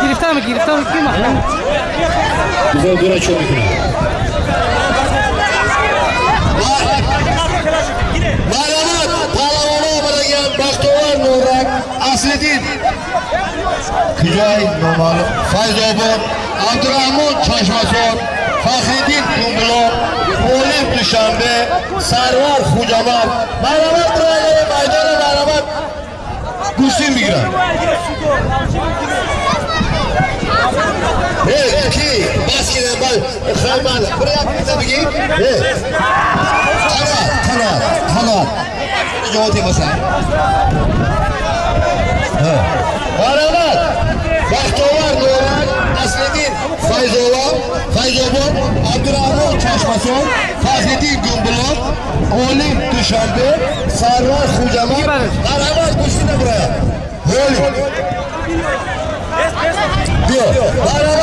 Гирифтам, гирифтам, ки маҳкам. Бизор дура чо мекунам. Марҳамат, паҳлавонҳо омадагианд. Бахтовар Норак, Аслиддин куҷай номаълум, Файзобод, Абдураҳмон Чашмасор, Фахриддин Кумбулоқ, Олим Душанбе, Сарвар Хуҷамал. Марҳамат, роҳгари майдона, марҳамат, гӯштин бигиранд. Ки бас кидем, хайман бір як бита бигӣ. Қанат, қанат, қанат ҷавоти масалан. Марҳамат, Бахтовар Норак, Аслиддин Файзобод, Абдураҳмон Чашмасон, Фахриддин Гумбулоқ, Олим Душанбе, Сарвар Хуҷамал. Марҳамат, гӯштина бурая. Олим биё, марҳамат.